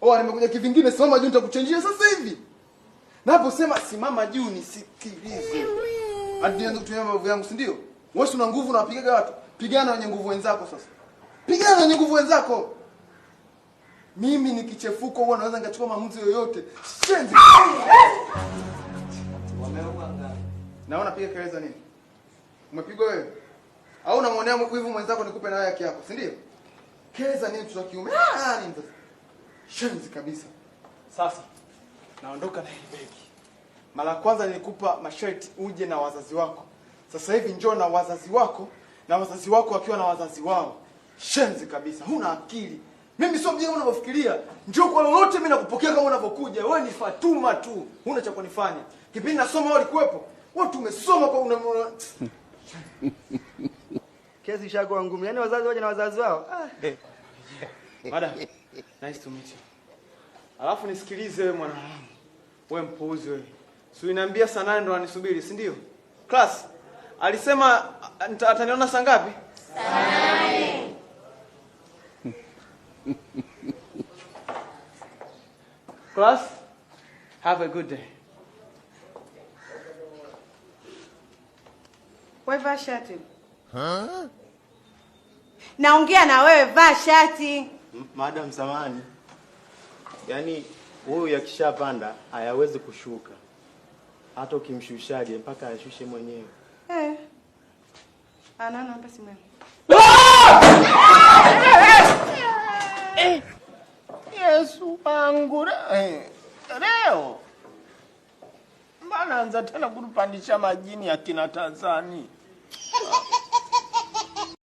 Oh, nimekuja kivingine, simama juu nitakuchenjia sasa hivi. Naposema simama juu nisikilize. Hadi nianze kutumia mabavu yangu, si ndio? Wewe una nguvu na wapigaga watu. Pigana na wenye nguvu wenzako sasa. Pigana na wenye nguvu wenzako. Mimi nikichefuka huwa naweza nikachukua maamuzi yoyote. Shenzi. Wameua ngapi? Naona piga kelele za nini? Umepigwa wewe? Au unamwonea wivu mwenzako nikupe na haki yako, si ndio? Kelele za nini mtoto wa kiume? Ah, nini sasa? Shenzi kabisa. Sasa naondoka na hili begi. Mara ya kwanza nilikupa masharti uje na wazazi wako. Sasa hivi njoo na wazazi wako na wazazi wako wakiwa na wazazi wao. Shenzi kabisa, huna akili. Mimi sio mjinga unavyofikiria. Njoo kwa lolote, mimi nakupokea kama unavyokuja. Wewe ni Fatuma tu, huna cha kunifanya. Kipindi nasoma wewe ulikuwepo. Wewe tumesoma kwa una. Kesi ishakuwa ngumu. Yaani wazazi waje na wazazi wao. Ah. Madam, nice to meet you. Alafu nisikilize wewe mwanaharamu. Wewe mpuuzi wewe. Si uliniambia saa 8 ndo anisubiri, si ndio? Class, alisema ataniona saa ngapi? Saa 8. Class, have a good day. Wewe vaa shati. Naongea na wewe, vaa shati. Madam, samahani. Yaani huyu yakishapanda hayawezi kushuka. Hata ukimshushaje mpaka ashushe mwenyewe. Eh. Ah, no, no, simu yangu. Yesu wangu leo mbona anza tena kutupandisha majini ya kina Tazani?